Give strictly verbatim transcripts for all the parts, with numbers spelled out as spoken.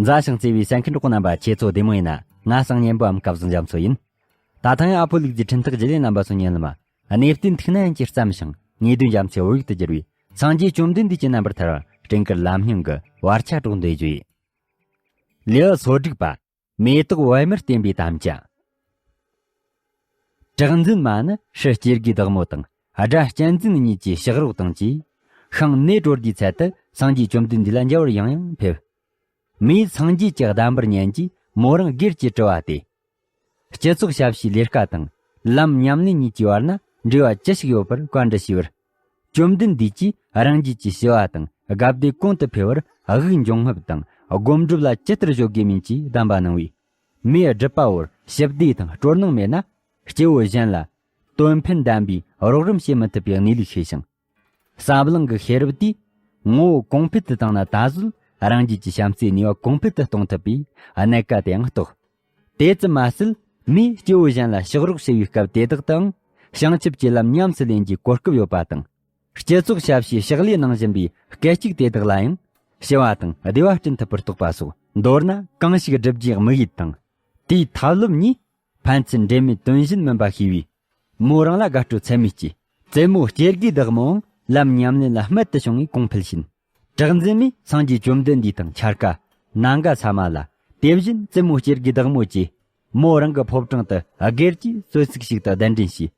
མཛའ་ཞིང་བརྩེ་བའི་གསན་མཁན་གྲོགས་རྣམ་པ། ཁྱེད་ཚོ་བདེ་མོ་ཡིན་ན། ང་གསང་སྙན་པོ་འམ་སྐལ་བཟང་རྒྱ་མཚོ་ཡིན། ད་ཐེངས་ཨ་ཕོ་ལུག་རྫི་འཕྲིན་ཐག་བརྒྱུད་ལས་རྣམ་པ་ཚོ་ཉན་ལ་མ། གནས་བརྟན་ཐུགས་ན་ཡང་ཅིར་བརྩམས་ཤིང་ངེས་དོན་རྒྱ་མཚོའི་བོད་ཡིག་ཏུ་བསྒྱུར་བའི་སངས་རྒྱས་བཅོམ་ལྡན་འདས་ཀྱི་རྣམ་པར་ཐར་བ་སྤྲིན་དཀར་ལམ་སྙིང་གི་བར་ཆ་སྒྲོག་འདོད་བརྗོད་ཡིན། ལེའུ་སོ་དྲུག་པ། མེ་ཏོག་པད་མར་བརྟེན་པའི་དམ་བཅའ། གྲགས་འཛིན་མ་ནི་ཧྲི་སྐྱེ་དགུའི་བདག་མོ་དང་སྒྲ་གཅན་འཛིན་གཉིས་ཀྱི་ཕྱག་རོགས་དང་བཅས། ཤིང་ནེ་དྲོ་དགུའི་ཚལ་དུ་སངས་རྒྱས་བཅོམ་ལྡན་འདས་ལ་མཇལ་བར་ཡང་ཡང་ཕེབས། མིས་སངས་རྒྱས་ཀྱི་གདམས་པར་ཉན་གྱིས་མོ་རང་སྒེར་གྱི་དྲི་བ་སྟེ། སྤྱི་ཚོགས་ཞབས་ཕྱིའི་ལས་ཀ་དང་ལམ་ཉམས་ལེན་གཉིས་ཀྱི་བར་ན་འབྲེལ་བ་ཅི་ཞིག་ཡོད་པར་བཀའ་འདྲི་ཞུས་པར། བཅོམ་ལྡན་འདས་ཀྱིས་རང་རྒྱུད་ཀྱི་ཞི་བ་དང་དགའ་བདེ་གོང་དུ་འཕེལ་བར་དབུགས་འབྱུང་རྔུབ་དང་སྒོམ་སྒྲུབ་ལ་ཇི་ལྟར་བརྗོད་དགོས་མིན་གྱི་གདམས་པ་གནང་བས། མིའི་སྒྲུབ་པ་བོར་ཞི་བདེ་དང་སྤྲོ་སྣང་མེད་ན། སྐྱེ་བོ་གཞན་ལ་དོན་ཕན་ལྡན་པའི་རོགས་རམ་བྱེད་མི་ཐུབ་པའི་གནས་ལུགས་ཤེས་ཤིང་། བསམ་བློ་གི་ཤེས་རབ་དེས་ངོ་བོ་གོང་འཕེལ་དུ་བཏང་ན་ད་གཟོད་རང་རྒྱུད་ཀྱི་བྱམས་བརྩེའི་ནུས་པ་གོང་འཕེལ་དུ་གཏོང་ཐུབ་པས་གནད་ཀ་དེའང་རྟོགས། དེ་ཙམ་མ་ཟད། མིས་སྐྱེ་བོ་གཞན་ལ་ཕྱག་རོགས་བྱེད་པའི་སྐབས་དེ་དག་ཏུའང་བྱང་ཆུབ་ཀྱི་ལམ་ཉམས་སུ་ལེན་རྒྱུའི་གོ་སྐབས་ཡོད་པ་དང་། སྤྱི་ཚོགས་ཞབས་ཕྱིའི་ཕྱག་ལས་གནང་བཞིན་པའི་སྐད་ཅིག་དེ་དག་ལ་ཡང་ཞི་བ་དང་བདེ་བ་བསྐྲུན་ཐུབ་པར་རྟོགས་པ་སོགས། མདོར་ན་གང་ཞིག་བསྒྲུབ་རྒྱུའི་དམིགས་ཡུལ་དང་། དེའི་ཐབས་ལམ་གཉིས་ཕན་ཚུན་འབྲེལ་མེད་དོན་གཞན་མིན་པ་ཤེས་པས། མོ་རང་ལ་དགའ་སྤྲོ་ཚད་མེད་སྐྱེས། བཙུན་མོ་སྐྱེ་དགུའི་བདག་མོའང་ལམ་ཉམས་ལེན་ལ་རྨད་དུ་བྱུང་བའི་གོང་འཕེལ་ཕྱིན། གྲགས་འཛིན་མས་སངས་རྒྱས་བཅོམ་ལྡན་འདས་དང་འཆར་ཀ་ནང་ག་ས་མ་ལ། དེ་བཞིན་བཙུན་མོ་སྐྱེ་དགུའི་བདག་མོ་བཅས་མོ་རང་གི་ཕོ་བྲང་དུ་སྒེར་གྱི་གསོལ་ཚིགས་ཤིག་ཏུ་གདན་འདྲེན་བྱས།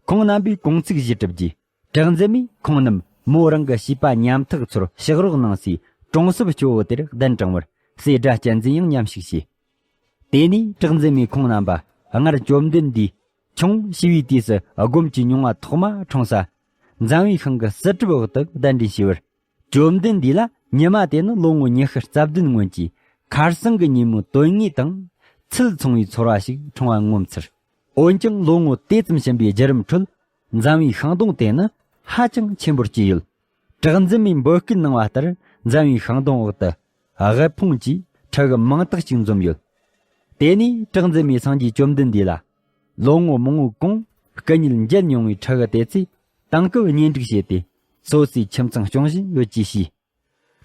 ཁོང་རྣམ་པས་གུང་ཚིགས་བཞེས་གྲུབ་རྗེས། གྲགས་འཛིན་མས་ཁོང་རྣམས་མོ་རང་གི་བྱིས་པ་ཉམ་ཐག་ཚོར་ཕྱག་རོགས་གནང་སའི་གྲོང་གསེབ་སྐྱོ་བོ་དེར་གདན་དྲངས་པར། སྲས་སྒྲ་གཅན་འཛིན་ཡང་མཉམ་ཞུགས་བྱས། དེ་ནས་གྲགས་འཛིན་མས་ཁོང་རྣམ་པ་སྔར་བཅོམ་ལྡན་འདས་ཆུང་ཞི་བའི་དུས་སུ་སྒོམ་གྱི་མྱོང་བ་ཐོག་མ་འཁྲུངས་ས། འཛམ་བུའི་ཤིང་གི་གསེར་ཁྲི་འོག་ཏུ་གདན་འདྲེན་ཞུས་པར། བཅོམ་ལྡན་འདས་ལ་ཉི་མ་དེ་ནི་ལོ་ངོ་ཉི་ཤུ་རྩ་བདུན་སྔོན་གྱི་ཁར་སང་གི་ཉིན་མོའི་དོན་དངོས་དང་ཚུལ་མཚུངས་པའི་ཚོར་བ་ཞིག་འཁྲུངས་པ་ངོ་མཚར། འོན་ཀྱང་ལོ་ངོ་དེ་ཙམ་ཕྱིན་པའི་བརྒྱུད་རིམ་ཁྲོད། འཛམ་བུའི་ཤིང་སྡོང་དེ་ནི་ཧ་ཅང་ཆེན་པོར་སྐྱེས་ཡོད། གྲགས་འཛིན་མས་འབོད་སྐུལ་གནང་བ་ལྟར། འཛམ་བུའི་ཤིང་སྡོང་འོག་ཏུ་དབུལ་ཕོངས་ཀྱི་ཕྲུ་གུ་མང་དག་ཅིག་འཛོམས་ཡོད། དེ་ནས་གྲགས་འཛིན་མས་སངས་རྒྱས་བཅོམ་ལྡན་འདས་ལ། ལོ་ངོ་མང་པོའི་གོང་སྐུ་ཉིད་མཇལ་མྱོང་བའི་ཕྲུ་གུ་དེ་ཚོས་དེང་སྐབས་གཉེན་སྒྲིག་བྱས་ཏེ། སོ་སོའི་ཁྱིམ་ཚང་སྐྱོང་བཞིན་ཡོད་ཅེས་ཞུས།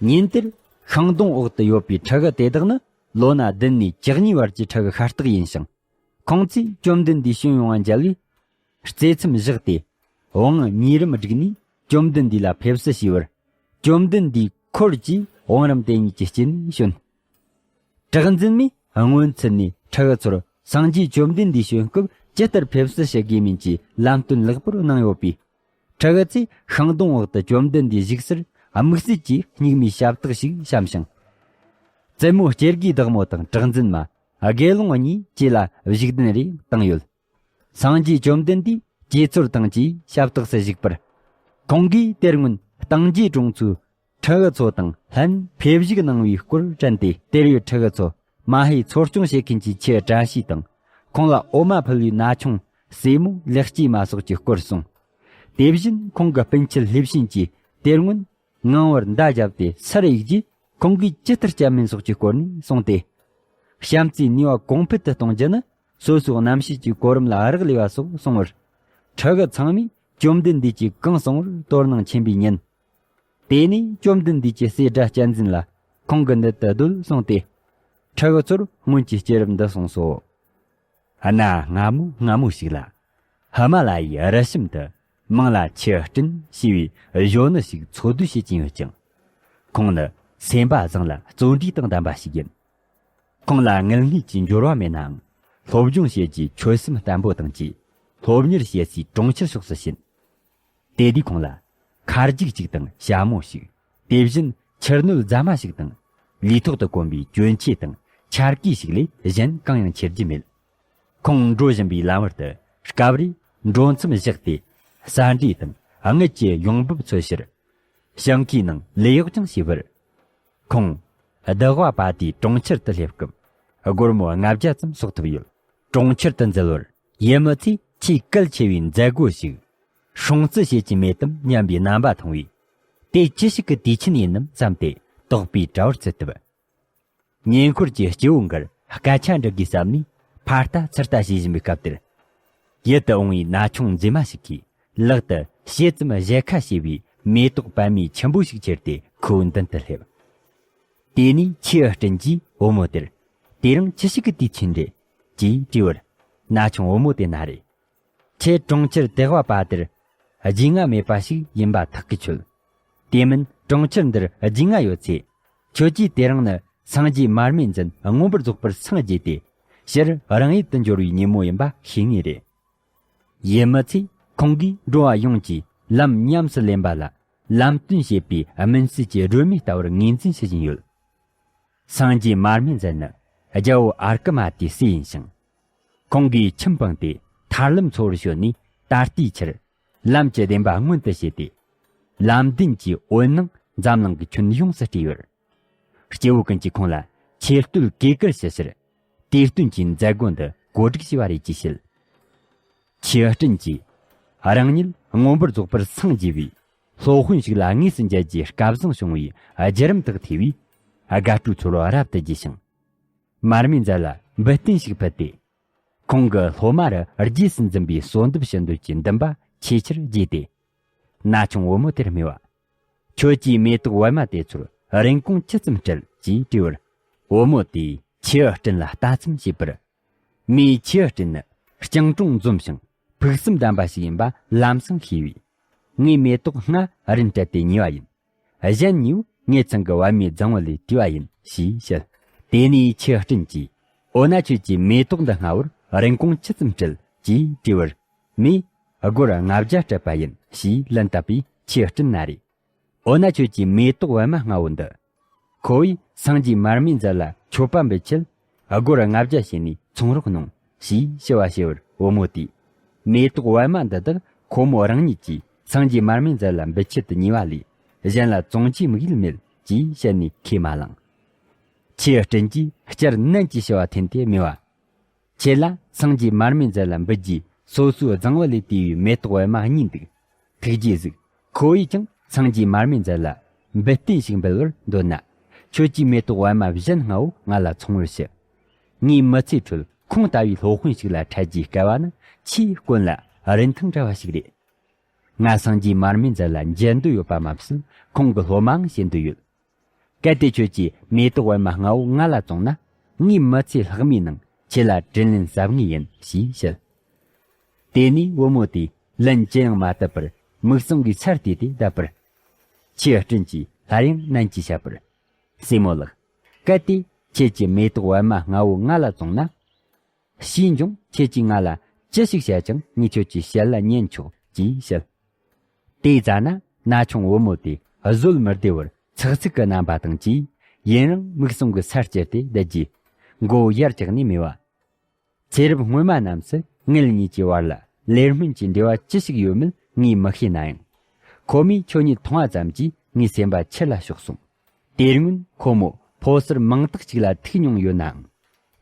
ཉིན་དེར་ཤིང་སྡོང་འོག་ཏུ་ཡོད་པའི་ཕྲུ་གུ་དེ་དག་ནི་ལོ་ན་བདུན་ནས་བཅུ་གཉིས་བར་གྱི་ཕྲུ་གུ་ཤ་སྟག་ཡིན་ཞིང་། ཁོང་ཚོས་བཅོམ་ལྡན་འདས་བྱོན་ཡོང་བ་མཇལ་བས། རྩེ་མཚམས་བཞག་སྟེ། བང་གཉིས་རིམ་བསྒྲིགས་ནས་བཅོམ་ལྡན་འདས་ལ་ཕེབས་བསུ་ཞུས་པར། བཅོམ་ལྡན་འདས་འཁོར་གྱིས་བང་རིམ་དེ་གཉིས་ཀྱི་དཀྱིལ་ནས་བྱོན། གྲགས་འཛིན་མས་སྔོན་ཚུད་ནས་ཕྲུ་གུ་ཚོར་སངས་རྒྱས་བཅོམ་ལྡན་འདས་བྱོན་སྐབས་ཇི་ལྟར་ཕེབས་བསུ་ཞུ་དགོས་མིན་གྱི་ལམ་སྟོན་ལེགས་པོར་གནང་ཡོད་པས། ཕྲུ་གུ་ཚོས་ཤིང་སྡོང་འོག་ཏུ་བཅོམ་ལྡན་འདས་བཞུགས་སར་དམིགས་བསལ་གྱིས་སྙིགས་མའི་ཞབས་སྟེགས་ཤིག་བཤམས་ཤིང་། བཙུན་མོ་སྐྱེ་དགུའི་བདག་མོ་དང་གྲགས་འཛིན་མ། དགེ་སློང་གཉིས་བཅས་ལ་བཞུགས་གདན་རེ་བཏིང་ཡོད། སངས་རྒྱས་བཅོམ་ལྡན་འདས་དཀྱིལ་འཁོར་དང་བཅས་ཞབས་སྟེགས་སུ་བཞུགས་པར། ཁོང་གིས་དེར་སྔོན་སྟེང་རྒྱས་གྲོང་ཚོའི་ཕྲུ་གུ་ཚོ་དང་ལྷན་ཕེབས་བཞུགས་གནང་བའི་སྐོར་དྲན་ཏེ། དེར་ཡོད་ཕྲུ་གུ་ཚོ་མ་ཧེའི་འཚོ་སྐྱོང་བྱེད་མཁན་གྱི་ཁྱི་བཀྲ་ཤིས་དང་། ཁོང་ལ་འོ་མ་ཕུལ་བའི་ན་ཆུང་སྲས་མོ་ལེགས་སྐྱེས་མ་སོགས་ཀྱི་སྐོར་གསུངས། དེ་བཞིན་ཁོང་གི་སྤུན་མཆེད་ལྷས་བྱིན་གྱིས་དེར་སྔོན་ངང་བར་མདའ་བརྒྱབ་སྟེ་སར་གཡུགས་རྗེས། ཁོང་གིས་ཇི་ལྟར་བསྐྱབས་མིན་སོགས་ཀྱི་སྐོར་ནས་གསུངས་ཏེ། བྱམས་བརྩེའི་ནུས་པ་གོང་འཕེལ་དུ་གཏོང་རྒྱུ་ནི་སོ་སོའི་རྣམ་ཤེས་ཀྱི་གོ་རིམ་ལ་རག་ལས་པ་སོགས་གསུངས་པར། ཕྲུ་གུ་ཚང་མས་བཅོམ་ལྡན་འདས་ཀྱིས་གང་གསུངས་པར་དོ་སྣང་ཆེན་པོས་ཉན། དེ་ནས་བཅོམ་ལྡན་འདས་ཀྱིས་སྲས་སྒྲ་གཅན་འཛིན་ལ་ཁོང་གི་མདུན་དུ་སྡོད་གསུངས་ཏེ། ཕྲུ་གུ་ཚོར་སྔོན་གྱི་སྐྱེས་རབས་འདི་གསུངས་སོ། གནའ་སྔ་མོ་སྔ་མོ་ཞིག་ལ། ཧི་མ་ལ་ཡའི་རི་གཤམ་དུ་མིང་ལ་ཆུ་སྤྲིན་ཞེས་པའི་གཞོན་ནུ་ཞིག་འཚོ་སྡོད་བྱེད་ཀྱིན་ཡོད་ཅིང་། ཁོང་ནི་སེམས་པ་བཟང་ལ་བརྩོན་འགྲུས་དང་ལྡན་པ་ཞིག་ཡིན། ཁོང་ལ་དངུལ་དངོས་ཀྱི་འབྱོར་བ་མེད་ནའང་། སློབ་སྦྱོང་བྱེད་རྒྱུའི་ཆོད་སེམས་བརྟན་པོ་དང་བཅས། སློབ་གཉེར་བྱེད་སའི་གྲོང་ཁྱེར་ཕྱོགས་སུ་ཕྱིན། དེ་དུས་ཁོང་ལ་མཁར་རྒྱུག་ཅིག་དང་ཞྭ་མོ་ཞིག་དེ་བཞིན་ཕྱིར་སྣོད་རྫ་མ་ཞིག་དང་། ལུས་ཐོག་ཏུ་གོན་པའི་གྱོན་ཆས་དང་ཆ་རྐུས་ཤིག་ལས་གཞན་གང་ཡང་ཁྱེར་རྒྱུ་མེད། ཁོང་འགྲོ་བཞིན་པའི་ལམ་བར་དུ་སྐབས་རེ་འགྲོ་མཚམས་བཞག་སྟེ། ཟ་འདྲེ་དང་དངུལ་གྱི་ཡོང་འབབ་འཚོལ་ཕྱིར། ཞིང་ཁའི་ནང་ལས་གཡོག་ཀྱང་བྱས་པར། ཁོང་བདག་པ་པ་དེའི་གྲོང་ཁྱེར་དུ་སླེབས་སྐབས། སྒོར་མོ་ལྔ་བརྒྱ་ཙམ་གསོག་ཐུབ་ཡོད། གྲོང་ཁྱེར་དུ་འཛུལ་བར་ཡུལ་མི་ཚོས་ཆེས་གལ་ཆེ་བའི་མཛད་སྒོ་ཞིག་སྲུང་བརྩི་བྱེད་ཀྱི་མེད་དམ་སྙམ་པའི་རྣམ་པ་མཐོང་བས། དེ་ཅི་ཞིག་གི་དུས་ཆེན་ཡིན་ནམ་བསམ་སྟེ་དོགས་པའི་དྲ་བར་ཚུད་ཐུབ། ཉེ་འཁོར་གྱི་སྐྱེ་བོ་འགར་སྐད་ཆ་འདྲི་དགོས་བསམ་ནས་ཕར་ལྟ་ཚུར་ལྟ་བྱེད་བཞིན་པའི་སྐབས་དེར། ཡིད་དུ་འོང་བའི་ན་ཆུང་མཛེས་མ་ཞིག་གིས་ལག་ཏུ་ཕྱེད་ཙམ་བཞད་ཁ་བྱས་པའི་མེ་ཏོག་པད་མའི་ཆུན་པོ་ཞིག་ཁྱེར་ཏེ་ཁོའི་མདུན་དུ་སླེབས། དེ་ནས་ཆེ་བ་སྤྲིན་གྱིས་བུ་མོ་དེར། དེ་རིང་ཅི་ཞིག་གི་དུས་ཆེན་རེད། ཅེས་དྲིས་པར། ན་ཆུང་བུ་མོ་དེ་ན་རེ། ཁྱེད་གྲོང་ཁྱེར་དེ་བ་པ་དེར་རྒྱུས་མངའ་མེད་པ་ཞིག་ཡིན་པ་ཐག་གིས་ཆོད། དེ་མིན་གྲོང་ཁྱེར་འདིར་རྒྱུས་མངའ་ཡོད་ཚེ། ཁྱོད་ཀྱིས་དེ་རིང་ནི་སངས་རྒྱས་མར་མེ་མཛད་མངོན་པར་རྫོགས་པར་སངས་རྒྱས་ཏེ། ཕྱིར་རང་ཡུལ་དུ་འབྱོར་བའི་ཉིན་མོ་ཡིན་པ་ཤེས་ངེས་རེད། ཡིན་མི་ཚེ་ཁོང་གིས་འགྲོ་བ་ཡོངས་ཀྱིས་ལམ་ཉམས་སུ་ལེན་པ་ལ་ལམ་སྟོན་བྱེད་པའི་སྨིན་བྱེད་ཀྱི་སྒྲོན་མེ་ལྟ་བུར་ངོས་འཛིན་བྱེད་བཞིན་ཡོད། སངས་རྒྱས་མར་མེ་མཛད་ནི་རྒྱལ་པོ་ཨར་ཀ་མ་ཏའི་སྲས་ཡིན་ཞིང་། ཁོང་གིས་ཁྱིམ་སྤངས་ཏེ་ཐར་ལམ་འཚོལ་བར་བྱོན་ནས། ད་ལྟའི་ཆར་ལམ་གྱི་བདེན་པ་མངོན་དུ་བྱས་ཏེ། ལམ་བདེན་གྱི་འོད་སྣང་འཛམ་གླིང་གི་ཁྱོན་ཡོངས་སུ་སྤྲས་ཡོད། སྐྱེ་བོ་ཀུན་གྱིས་ཁོང་ལ་ཆེ་བསྟོད་གུས་བཀུར་ཞུ་ཕྱིར། དེ་སྟོན་གྱི་མཛད་སྒོ་འདི་གོ་སྒྲིག་བྱས་པ་རེད་ཅེས་བཤད། ཆེ་བ་སྤྲིན་གྱིས། རང་ཉིད་མངོན་པར་རྫོགས་པར་སངས་རྒྱས་པའི་སློབ་དཔོན་ཞིག་ལ་དངོས་སུ་མཇལ་རྒྱུའི་སྐལ་བཟང་བྱུང་བའི་བརྒྱུད་རིམ་དག་ཐོས་པས། དགའ་སྤྲོའི་ཚོར་བ་རབ་ཏུ་རྒྱས་ཤིང་། མར་མེ་མཛད་ལ་འབུལ་རྟེན་ཞིག་ཕུལ་ཏེ། ཁོང་གི་སློབ་མ་རུ་རྗེས་སུ་འཛིན་པའི་གསོལ་འདེབས་ཞུ་འདོད་ཀྱི་འདུན་པ་ཆེས་ཆེར་རྒྱས་ཏེ། ན་ཆུང་བུ་མོ་དེར་སྨྲས་པ། ཁྱོད་ཀྱིས་མེ་ཏོག་པད་མ་དེ་ཚོར་རིན་གོང་ཇི་ཙམ་སྤྲད་ཅེས་དྲིས་པར། བུ་མོ་དེས་ཆེ་བ་སྤྲིན་ལ་ལྟ་ཙམ་བྱས་པར། མོས་ཆེ་བ་སྤྲིན་ནི་སྤྱང་གྲུང་འཛོམས་ཤིང་ཕུགས་བསམ་ལྡན་པ་ཞིག་ཡིན་པ་ལམ་སང་ཤེས་པས། ངས་མེ་ཏོག་ལྔ་རིན་སྤྲད་དེ་ཉོས་པ་ཡིན། གཞན་གཉིས་པོ་ངེད་ཚང་གི་པད་མའི་རྫིང་བུ་ལས་བྲིས་པ་ཡིན་ཞེས་བཤད། དེ་ནས་ཆེ་བ་སྤྲིན་གྱིས། འོ་ན་ཁྱོད་ཀྱིས་མེ་ཏོག་འདི་ལྔ་བོར་རིན་གོང་ཇི་ཙམ་སྤྲད་ཅེས་དྲིས་པར། མོས་སྒོར་ལྔ་བརྒྱ་སྤྲད་པ་ཡིན་ཞེས་ལན་བཏབ་པས། ཆེ་བ་སྤྲིན་ན་རེ། འོ་ན་ཁྱོད་ཀྱིས་མེ་ཏོག་པད་མ་ལྔ་བོ་འདི། ཁོ་བོས་སངས་རྒྱས་མར་མེ་མཛད་ལ་མཆོད་པ་འབུལ་ཆེད་སྒོར་ལྔ་བརྒྱ་བྱིན་ནས་ཚོང་རོགས་གནང་ཞེས་ཞུ་བ་ཞུ་བར། བུ་མོ་དེས། མེ་ཏོག་པད་མ་འདི་དག་ཁོ་མོ་རང་ཉིད་ཀྱིས་སངས་རྒྱས་མར་མེ་མཛད་ལ་འབུལ་ཆེད་དུ་ཉོས་པ་ལས། གཞན་ལ་བཙོང་རྒྱུའི་དམིགས་ཡུལ་མེད་ཅེས་བཤད་ནས་ཁས་མ་བླངས། ཆེ་བ་སྤྲིན་གྱིས་སྐྱར་ནན་གྱིས་ཞུ་བ་འཐེན་ཏེ་སྨྲས་པ། ཁྱེད་ལ་སངས་རྒྱས་མར་མེ་མཛད་ལ་འབུལ་རྒྱུའི་སོ་སོའི་རྫིང་བུ་ལས་བྲིས་པའི་མེ་ཏོག་པད་མ་གཉིས་འདུག། ཐུགས་རྗེས་གཟིགས། ཁོ་བོས་ཀྱང་སངས་རྒྱས་མར་མེ་མཛད་ལ་འབུལ་རྟེན་ཞིག་འབུལ་བར་འདོད་ན། ཁྱོད་ཀྱིས་མེ་ཏོག་པད་མ་གཞན་ལྔ་བོ་ང་ལ་ཚོང་བར་ཞུ། ངའི་མི་ཚེའི་ཁྲོད་ཁོང་ལྟ་བུའི་སློབ་དཔོན་ཞིག་ལ་འཕྲད་རྒྱུའི་སྐལ་བ་ནི་ཆེས་དཀོན་ལ་རིན་ཐང་བྲལ་བ་ཞིག་རེད། ང་སངས་རྒྱས་མར་མེ་མཛད་ལ་མཇལ་འདོད་ཡོད་པ་མ་ཟད། ཁོང་གི་སློབ་མའང་བྱེད་འདོད་ཡོད། གལ་ཏེ་ཁྱོད་ཀྱིས་མེ་ཏོག་པད་མ་ལྔ་བོ་ང་ལ་བཙོངས་ན། ངའི་མི་ཚེ་ལྷག་མའི་ནང་ཁྱེད་ལ་དྲིན་ལན་གཟབ་ངེས་ཡིན་ཞེས་བཤད། དེ་ནས་བུ་མོ་དེས་ལན་ཅི་ཡང་མ་བཏབ་པར་མིག་ཟུང་གིས་ཚར་བལྟས་ཏེ་བསྡད་པར། ཆེ་བ་སྤྲིན་གྱིས་སླར་ཡང་ནན་གྱིས་བཤད་པར། སྲས་མོ་ལགས། གལ་ཏེ་ཁྱེད་ཀྱིས་མེ་ཏོག་པད་མ་ལྔ་བོ་ང་ལ་བཙོངས་ན། ཕྱིས་འབྱུང་ཁྱེད་ཀྱིས་ང་ལ་ཅི་ཞིག་བཤད་ཀྱང་ངས་ཁྱོད་ཀྱི་ཞལ་ལ་ཉན་ཆོག་ཅེས་བཤད། དེའི་རྩ་ན་ན་ཆུང་བུ་མོ་དེ་བཟོད་མི་བདེ་བར་ཚག་ཚིག་གི་རྣམ་པ་དང་བཅས། ཡུན་རིང་མིག་ཟུང་གིས་ས་བཅད་དེ་བསྡད་རྗེས། མགོ་བོ་ཡར་བཀྱགས་ནས་སྨྲས་པ། ཚེ་རབས་སྔོན་མ་རྣམས་སུ་ངེད་གཉིས་ཀྱི་བར་ལ་ལས་སྨོན་གྱི་འབྲེལ་བ་ཅི་ཞིག་ཡོད་མེད་ངས་མི་ཤེས་ན་ཡང་། ཁོ་མོས་ཁྱོད་ཉིད་མཐོང་བ་ཙམ་གྱིས་ངའི་སེམས་པ་ཁྱེད་ལ་ཕྱོགས་སོང་། དེ་སྔོན་ཁོ་མོ་ཕོ་གསར་མང་དག་ཅིག་ལ་ཐུག་མྱོང་ཡོད་ནའང་།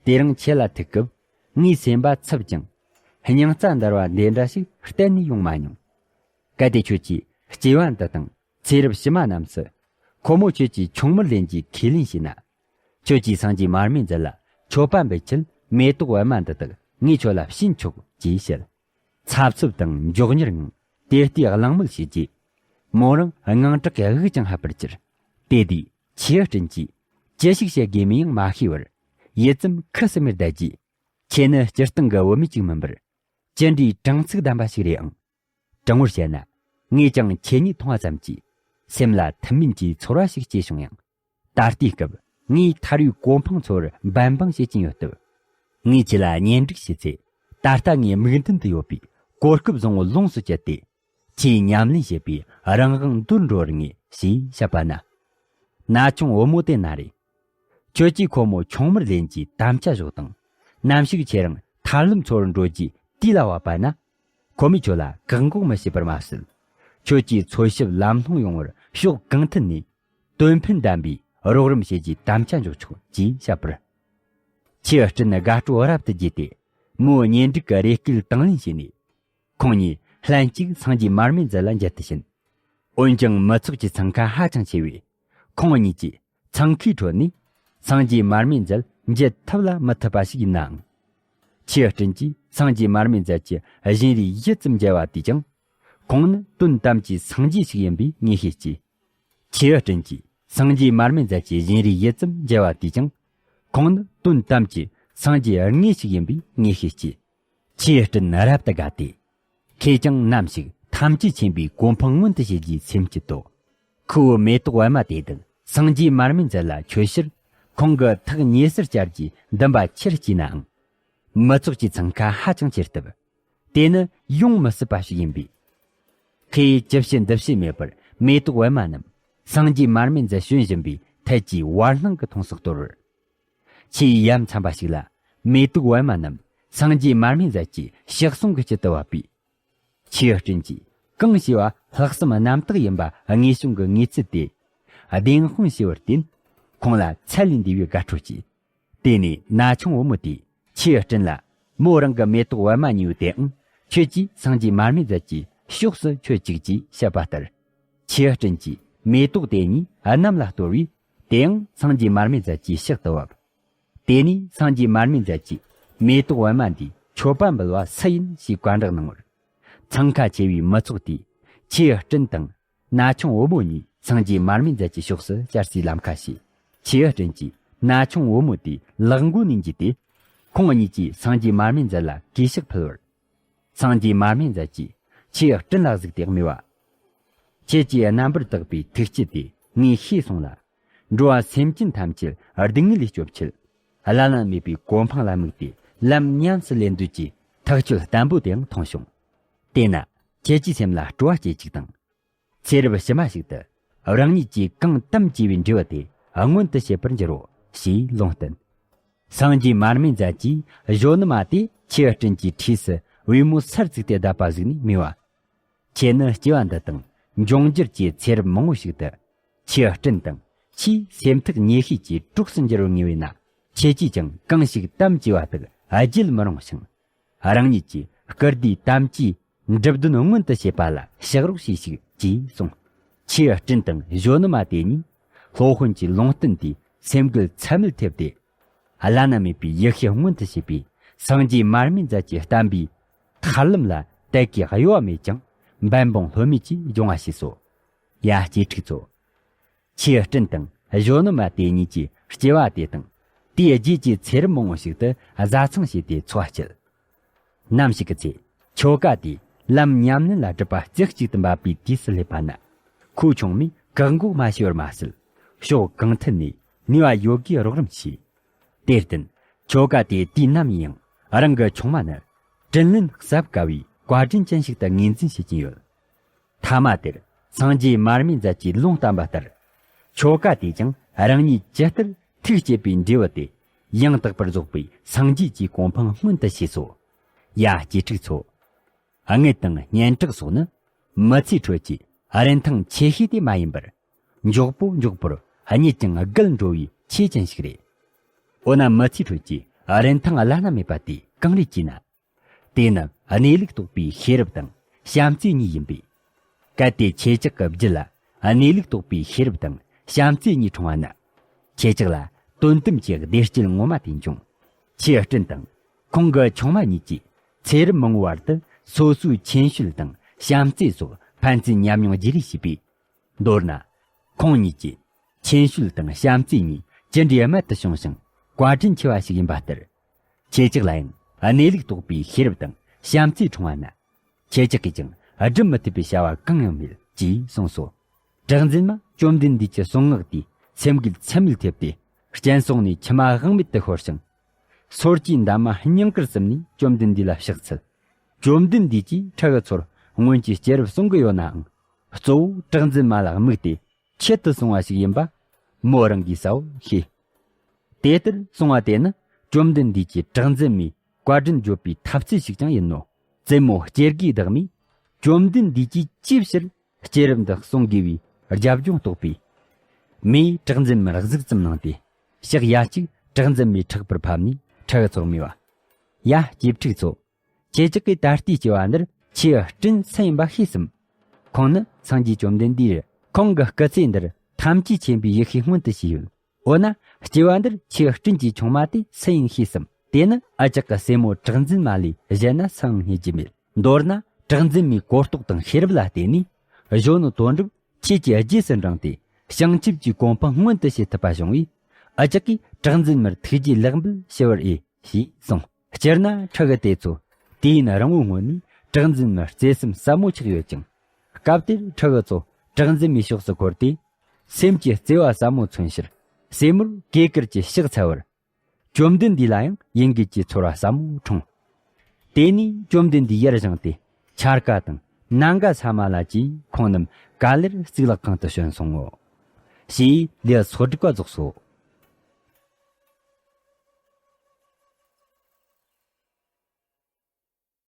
དེ་རིང་ཁྱེད་ལ་ཐུག་སྐབས་ངའི་སེམས་པ་འཚུབ་ཅིང་། སྙིང་རྩ་འདར་བ་འདི་འདྲ་ཞིག་གཏན་ནས་ཡོང་མ་མྱོང་། གལ་ཏེ་ཁྱོད་ཀྱིས་སྐྱེ་བ་འདི་དང་ཚེ་རབས་ཕྱི་མ་རྣམས་སུ། ཁོ་མོ་ཁྱོད་ཀྱི་ཆུང་མར་ལེན་གྱི་ཁས་ལེན་བྱས་ན། ཁྱོད་ཀྱིས་སངས་རྒྱས་མར་མེ་མཛད་ལ་མཆོད་པ་འབུལ་ཆེད་མེ་ཏོག་པད་མ་འདི་དག་ངས་ཁྱོད་ལ་བྱིན་ཆོག་ཅེས་བཤད། འཚབ་འཚུབ་དང་མགྱོགས་གཉེར་ངང་དེ་ལྟའི་གླེང་མོལ་བྱས་རྗེས། མོ་རང་དངངས་སྐྲག་གིས་དབུགས་ཀྱང་ཧབ་པར་གྱུར། དེ་དུས་ཆེ་བ་སྤྲིན་གྱིས་ཅི་ཞིག་བཤད་དགོས་མིན་ཡང་མ་ཤེས་པར། ཡིད་ཙམ་ཁུ་སིམ་མེར་བསྡད་རྗེས། ཁྱེད་ནི་སྤྱིར་བཏང་གི་བུད་མེད་ཅིག་མིན་པར། ཅི་འདྲའི་དྲང་ཚིག་ལྡན་པ་ཞིག་རེད་ཨང་། དྲང་མོར་བཤད་ན། ངས་ཀྱང་ཁྱེད་ཉིད་མཐོང་བ་ཙམ་གྱིས། སེམས་ལ་ཐུན་མིན་གྱི་ཚོར་བ་ཞིག་སྐྱེས་བྱུང་ཡང་། ད་ལྟའི་སྐབས་ངས་ཐར་བའི་གོ་འཕང་འཚོལ་བར་འབད་འབངས་བྱེད་ཀྱིན་ཡོད་སྟབས། ངས་ཁྱེད་ལ་གཉེན་སྒྲིག་བྱས་ཚེ། ད་ལྟ་ངའི་མིག་མདུན་དུ་ཡོད་པའི་གོ་སྐབས་བཟང་བོ་ལོངས་སུ་སྤྱད་དེ། ཁྱེད་ཉམས་ལེན་བྱེད་པའི་རང་དབང་འདོར་འགྲོ་བར་ངེས་ཞེས་བཤད་པ་ན། ན་ཆུང་བུ་མོ་དེ་ན་རེ། ཁྱོད་ཀྱིས་ཁོ་མོ་ཆུང་མར་ལེན་གྱི་དམ་བཅའ་བཞག་དང་། ནམ་ཞིག་ཁྱེད་རང་ཐར་ལམ་འཚོལ་བར་འགྲོ་རྒྱུའི་དུས་ལ་བབ་པ་ན། ཁོ་མོས་ཁྱོད་ལ་བཀག་འགོག་མི་བྱེད་པར་མ་ཟད། ཁྱོད་ཀྱི་འཚོལ་ཞིབ་ལམ་ལྷོང་ཡོང་བར་ཕྱོགས་གང་ཐད་ནས་དོན་ཕན་ལྡན་པའི་རོགས་རམ་བྱེད་རྒྱུའི་དམ་བཅའ་འཇོག་ཆོག་ཅེས་བཤད་པར། ཆེ་བ་སྤྲིན་ནི་དགའ་སྤྲོ་རབ་ཏུ་རྒྱས་ཏེ། མོའི་གཉེན་སྒྲིག་གི་རེ་སྐུལ་དང་ལེན་བྱས་ནས། ཁོང་གཉིས་ལྷན་ཅིག་སངས་རྒྱས་མར་མེ་མཛད་ལ་འབྱོར་དུ་ཕྱིན། འོན་ཀྱང་མི་ཚོགས་ཀྱི་འཚང་ཁ་ཧ་ཅང་ཆེ་བས། ཁོང་གཉིས་ཀྱིས་འཚང་ཁའི་ཁྲོད་ནས་སངས་རྒྱས་མར་མེ་མཛད་མཇལ་ཐུབ་ལ་མི་ཐུབ་པ་ཞིག་ཡིན་ནའང་། ཆེ་བ་སྤྲིན་གྱིས་སངས་རྒྱས་མར་མེ་མཛད་ཀྱི་བཞིན་རས་ཡིད་ཙམ་མཇལ་བ་དེས་ཀྱང་། ཁོང་ནི་དོན་དམ་གྱི་སངས་རྒྱས་ཤིག་ཡིན་པས་ངེས་ཤེས་སྐྱེས། ཆེ་བ་སྤྲིན་གྱིས་ སངས་རྒྱས་མར་མེ་མཛད་ཀྱི་བཞིན་རས་ཡིད་ཙམ་མཇལ་བ་དེས་ཀྱང་། ཁོང་ནི་དོན་དམ་གྱི་སངས་རྒྱས་དངོས་ཤིག་ཡིན་པའི་ངེས་ཤེས་སྐྱེས། ཆོས་སྤྲིན་རབ་ཏུ་དགའ་སྟེ། ཁོས་ཀྱང་ནམ་ཞིག་ཐམས་ཅད་མཁྱེན་པའི་གོ་འཕང་མངོན་དུ་བྱེད་རྒྱུའི་སེམས་བསྐྱེད་དོ། ཁོ་བོ་མེ་ཏོག་པད་མ་དེ་དང་སངས་རྒྱས་མར་མེ་མཛད་ལ་ཆོས་ཕྱིར། ཁོང་གི་ཐག་ཉེ་སར་བཅར་རྒྱུའི་འདུན་པ་ཆེར་སྐྱེས་ནའང་། མི་ཚོགས་ཀྱི་འཚང་ཁ་ཧ་ཅང་ཆེ་སྟབས། དེ་ནི་ཡོང་མི་སྲིད་པ་ཞིག་ཡིན་པས། ཁོས་ཅི་བྱེད་འདི་བྱེད་མེད་པར་མེ་ཏོག་པད་མ་རྣམས་སངས་རྒྱས་མར་མེ་མཛད་བྱོན་བཞིན་པའི་ཐད་ཀྱི་བར་སྣང་གི་མཐོང་སར་གཏོར་བར། ཆེས་ཡ་མཚན་པ་ཞིག་ལ། མེ་ཏོག་པད་མ་རྣམས་སངས་རྒྱས་མར་མེ་མཛད་ཀྱི་ཕྱག་ཟུང་གི་དཀྱིལ་དུ་བབས་པས། ཆོས་སྤྲིན་གྱིས་གང་ཞེས་པ་ལྷག་བསམ་རྣམ་དག་ཡིན་པ་དངོས་བྱུང་གི་ངེས་ཚུལ་དེ་བདེན་དཔང་བྱས་པར་བརྟེན། ཁོང་ལ་ཚད་ལས་འདས་པའི་དགའ་སྤྲོ་སྐྱེས། དེ་ནས་ན་ཆུང་བུ་མོ་དེས་ཆོས་སྤྲིན་ལ། མོ་རང་གི་མེ་ཏོག་པད་མ་ཉོས་དེའང་ཁྱོད་ཀྱིས་སངས་རྒྱས་མར་མེ་མཛད་ཀྱི་ཕྱོགས་སུ་མཆོད་ཅིག་ཅེས་བཤད་པ་ལྟར། ཆོས་སྤྲིན་གྱིས་མེ་ཏོག་དེ་གཉིས་གནམ་ལ་གཏོར་བས། དེའང་སངས་རྒྱས་མར་མེ་མཛད་ཀྱི་ཕྱག་ཏུ་བབས། དེ་ནས་སངས་རྒྱས་མར་མེ་མཛད་ཀྱིས་མེ་ཏོག་པད་མ་འདིའི་མཆོད་པ་འབུལ་བ་སུ་ཡིན་ཞེས་བཀའ་བསྒྲགས་གནང་བར། འཚང་ཁ་ཆེ་བའི་མི་ཚོགས་དེས་ཆོས་སྤྲིན་དང་ན་ཆུང་བུ་མོ་གཉིས་སངས་རྒྱས་མར་མེ་མཛད་ཀྱི་ཕྱོགས་སུ་བཅར་སའི་ལམ་ཁ་ཕྱེས། ཆོས་སྤྲིན་གྱིས་ན་ཆུང་བུ་མོ་དེའི་ལག་མགོ་ནས་འཇུས་ཏེ། ཁོང་གཉིས་ཀྱིས་སངས་རྒྱས་མར་མེ་མཛད་ལ་གུས་ཕྱག་ཕུལ་བར། སངས་རྒྱས་མར་མེ་མཛད་ཀྱིས་ཆོས་སྤྲིན་ལ་གཟིགས་ཏེ་སྨྲས་པ། ཁྱེད་ཀྱི་རྣམ་པར་དག་པའི་ཐུགས་བསྐྱེད་དེ་ངས་ཤེས་སོང་ལ། འགྲོ་བ་སེམས་ཅན་ཐམས་ཅད་སྡུག་བསྔལ་ལས་སྐྱོབ་ཆེད། བླ་ན་མེད་པའི་གོ་འཕང་ལ་དམིགས་ཏེ་ལམ་ཉམས་སུ་ལེན་འདོད་ཀྱི་ཐག་གཅོད་བརྟན་པོ་དེའང་ཐོངས་བྱུང་། དེས་ན་ཁྱེད་ཀྱི་སེམས་ལ་སྤྲོ་བ་སྐྱེད་ཅིག་དང་། ཚེ་རབས་ཕྱི་མ་ཞིག་ཏུ་རང་ཉིད་ཀྱིས་གང་དམ་བཅས་པའི་འབྲས་བུ་དེ་མངོན་དུ་བྱེད་པར་འགྱུར་རོ་ཞེས་ལུང་བསྟན། སངས་རྒྱས་མར་མེ་མཛད་ཀྱིས་གཞོན་ནུ་མ་དེ་ཆོས་སྤྲིན་གྱི་འཁྲིས་སུ་པུས་མོ་སར་བཙུགས་ཏེ་བསྡད་པ་གཟིགས་ནས་སྨྲས་པ། ཁྱེད་ནི་སྐྱེ་བ་འདི་དང་འབྱུང་འགྱུར་གྱི་ཚེ་རབས་མང་བོ་ཞིག་ཏུ། ཆོས་སྤྲིན་དང་ཆེས་སེམས་ཐག་ཉེ་ཤོས་ཀྱི་གྲོགས་སུ་འགྱུར་བར་ངེས་པས་ན། ཁྱེད་ཀྱིས་ཀྱང་གང་ཞིག་དམ་བཅས་པ་དག་བརྗེད་མི་རུང་ཞིང་། རང་ཉིད་ཀྱི་སྐུ་ཟླའི་དམ་བཅས་འགྲུབ་དོན་མངོན་དུ་བྱེད་པ་ལ་ཕྱག་རོགས་བྱེད་ཤིག་ཅེས་གསུངས། ཆོས་སྤྲིན་དང་གཞོན་ནུ་མ་དེ་གཉིས་སློབ་དཔོན་གྱི་ལུང་བསྟན་དེས་སེམས་འགུལ་ཚད་མེད་ཐེབས་ཏེ། བླ་ན་མེད་པའི་ཡེ་ཤེས་མངོན་དུ་བྱེད་པའི་སངས་རྒྱས་མར་མེ་མཛད་ཀྱི་བསྟན་པའི་ཐར་ལམ་ལ་དད་ཀྱི་གཡོ་བ་མེད་ཅིང་འབད་འབུངས་ལྷོད་མེད་ཀྱིས་སྦྱོང་བ་བྱས་སོ། ཡ་སྐྱེས་ཕྲུག་ཚོ། ཆོས་སྤྲིན་དང་གཞོན་ནུ་མ་དེ་གཉིས་ཀྱི་སྐྱེ་བ་དེ་དང་དེའི་རྗེས་ཀྱི་ཚེ་རབས་མང་བོ་ཞིག་ཏུ་བཟའ་ཚང་བྱས་ཏེ་འཚོ་བ་སྐྱེལ། ནམ་ཞིག་གི་ཚེ་ཆོ་ག་དེས་ལམ་ཉམས་ལེན་ལ་སྒྲུབ་པ་རྩེ་གཅིག་ཏུ་འབབ་པའི་དུས་སུ་སླེབས་པ་ན། ཁོ་ཆུང་མས་བཀག་འགོག་མ་བྱས་པར་མ་ཟད། ཕྱོགས་གང་ཐད་ནས་ནུས་པ་ཡོད་དགུས་རོགས་རམ་བྱས། དེར་བརྟེན་ཆོ་ག་དེ་དུས་ནམ་ཡིན་ཡང་རང་གི་ཆུང་མ་ནི་དྲིན་ལན་གཟབ་དཀའ་བའི་བཀའ་དྲིན་ཅན་ཞིག་ཏུ་ངོས་འཛིན་བྱེད་ཀྱིན་ཡོད། ཐ་མ་དེར་སངས་རྒྱས་མར་མེ་མཛད་ཀྱིས་ལུང་བསྟན་པ་ལྟར། ཆོ་ག་དེས་ཀྱང་རང་ཉིད་ཇི་ལྟར་ཐུགས་བསྐྱེད་པའི་འབྲས་བུ་དེ་ཡང་དག་པར་རྫོགས་པའི་སངས་རྒྱས་ཀྱི་གོ་འཕང་མངོན་དུ་བྱས་སོ། ཡ་སྐྱེས་ཕྲུག་ཚོ། དངུལ་དང་སྙན་གྲགས་སོགས་ནི་མི་ཚེའི་ཁྲོད་ཀྱི་རིན་ཐང་ཆེ་ཤོས་དེ་མ་ཡིན་པར། མགྱོགས་པོ་མགྱོགས་པོར་རྙེད་ཀྱང་རྒུད་འགྲོ་བའི་ཆོས་ཅན་ཞིག་རེད། འོ་ན་མི་ཚེའི་ཁྲོད་ཀྱི་རིན་ཐང་བླ་ན་མེད་པ་དེ་གང་རེད་ཅེ་ན། དེ་ནི་གནས་ལུགས་རྟོགས་པའི་ཤེས་རབ་དང་བྱམས་བརྩེ་གཉིས་ཡིན་པས། གལ་ཏེ་ཁྱེད་ཅག་གི་རྒྱུད་ལ་གནས་ལུགས་རྟོགས་པའི་ཤེས་རབ་དང་བྱམས་བརྩེ་གཉིས་འཁྲུངས་པ་ན། ཁྱེད་ཅག་ལ་དོན་དམ་གྱི་བདེ་སྐྱིད་ངོ་མ་དེ་འབྱུང་། ཆོས་སྤྲིན་དང་ཁོང་གི་ཆུང་མ་གཉིས་ཀྱིས་ཚེ་རབས་མང་བོའི་བར་དུ་སོ་སོའི་མཁྱེན་ཤེས་དང་བྱམས་བརྩེ་སོགས་ཕན་ཚུན་ཉམས་མྱོང་བརྗེ་རེས་བྱས་པས། མདོར་ན། ཁོང་གཉིས་ཀྱི་མཁྱེན་ཤེས་དང་བྱམས་བརྩེ་གཉིས་ཅི་འདྲའི་རྨད་དུ་བྱུང་ཞིང་བཀའ་དྲིན་ཆེ་བ་ཞིག་ཡིན་པ་ལྟར། ཁྱེད་ཅག་ལ་ཡང་གནས་ལུགས་རྟོགས་པའི་ཤེས་རབ་དང་བྱམས་བརྩེ་འཁྲུངས་པ་ན། ཁྱེད་ཅག་གིས་ཀྱང་སྒྲུབ་མི་ཐུབ་པའི་བྱ་བ་གང་ཡང་མེད་ཅེས་གསུངས་སོ། གྲགས་འཛིན་མ་བཅོམ་ལྡན་འདས་ཀྱི་གསུང་ངག་དེས་སེམས་འགུལ་ཚད་མེད་ཐེབས་ཏེ། སྤྱན་ཟུང་ནས་མཆི་མ་དབང་མེད་དུ་ཤོར་ཞིང་། སོར་གྱི་འདབ་མ་སྙིང་གར་ཟུམ་ནས་བཅོམ་ལྡན་འདས་ལ་ཕྱག་འཚལ། བཅོམ་ལྡན་འདས་ཀྱིས་ཕྲུ་གུ་ཚོར་སྔོན་གྱི་སྐྱེས་རབས་གསུང་གི་ཡོད་ནའང་། གཙོ་བོ་གྲགས་འཛིན་མ་ལ་དམིགས་ཏེ་ཆེད་དུ་གསུངས་པ་ཞིག་ཡིན་པ་མོ་རང་གིས་གསལ་བོ་ཤེས། དེ་ལྟར་གསུངས་པ་དེ་ནི་བཅོམ་ལྡན་འདས་ཀྱིས་གྲགས་འཛིན་མའི་བཀའ་དྲིན་བརྗོད་པའི་ཐབས་ཚུལ་ཞིག་ཀྱང་ཡིན་ནོ། བཙུན་མོ་སྐྱེ་དགུའི་བདག་མོས་བཅོམ་ལྡན་འདས་ཀྱིས་ཅིའི་ཕྱིར་སྐྱེས་རབས་འདི་གསུང་དགོས་པའི་རྒྱབ་ལྗོངས་རྟོགས་པས། མོས་གྲགས་འཛིན་མར་གཟིགས་ཙམ་གནང་སྟེ། ཕྱག་ཡ་གཅིག་གྲགས་འཛིན་མའི་ཕྲག་པར་ཕབ་ནས་ཕྲུ་གུ་ཚོར་སྨྲས་པ། ཡ་སྐྱེས་ཕྲུག་ཚོ། ཁྱེད་ཅག་གིས་ད་ལྟའི་སྐྱེ་བ་འདིར་ཆོས་སྤྲིན་སུ་ཡིན་པ་ཤེས་སམ། ཁོང་ནི་སངས་རྒྱས་བཅོམ་ལྡན་འདས། ཁོང་གི་སྐུ་ཚེ་འདིར་ཐམས་ཅད་མཁྱེན་པའི་ཡེ་ཤེས་མངོན་དུ་བྱས་ཡོད། འོ་ན་སྐྱེ་བ་འདིར་ཆོས་སྤྲིན་གྱི་ཆུང་མ་དེ་སུ་ཡིན་ཤེས་སམ། དེ་ནི་ཨ་ཅག་གི་སྲས་མོ་གྲགས་འཛིན་མ་ལས་གཞན་ན་སུའང་རྙེད་རྒྱུ་མེད། མདོར་ན་གྲགས་འཛིན་མའི་གོ་རྟོགས་དང་ཤེས་རབ་ལ་བརྟེན་ནས་གཞོན་ནུ་དོན་གྲུབ་ཁྱེད་ཀྱི་རྗེས་སུ་འབྲངས་ཏེ་ བྱང་ཆུབ་ཀྱི་གོ་འཕང་མངོན་དུ་བྱེད་ཐུབ་པ་བྱུང་བས། འུ་ཅག་གིས་གྲགས་འཛིན་མར་ཐུགས་རྗེས་ལེགས་འབུལ་ཞུ་བར་འོས་ཞེས་གསུངས། སྤྱིར་ན་ཁྲི་གུ་དེ་ཚོ་དུས་ཡུན་རིང་བོའི་སྔོན་ནས་གྲགས་འཛིན་མར་བརྩེ་སེམས་ཟབ་མོ་ཆགས་ཡོད་ཅིང་། སྐབས་དེར་ཁྲི་གུ་ཚོ་གྲགས་འཛིན་མའི་ཕྱོགས་སུ་འཁོར་ཏེ། སེམས་ཀྱི་བརྩེ་བ་ཟབ་མོ་མཚོན་ཕྱིར། སྲས་མོར་གོས་དཀར་གྱི་ཕྱག་འཚལ་བར། བཅོམ་ལྡན་འདས་ལ་ཡང་ཡིད་འགུལ་གྱི་ཚོར་བ་ཟབ་མོ་འཁྲུངས། དེ་ནས་བཅོམ་ལྡན་འདས་ཡར་བཞེངས་ཏེ། འཆར་ཀ་དང་ནམ་མཁའ་ས་མ་ལ་གྱིས་ཁོང་རྣམས་ག་ལེར་གཙུག་ལག་ཁང་དུ་བྱོན་སོང་ངོ་། ཞེས་ལེའུ་སོ་དྲུག་པ་རྫོགས་སོ།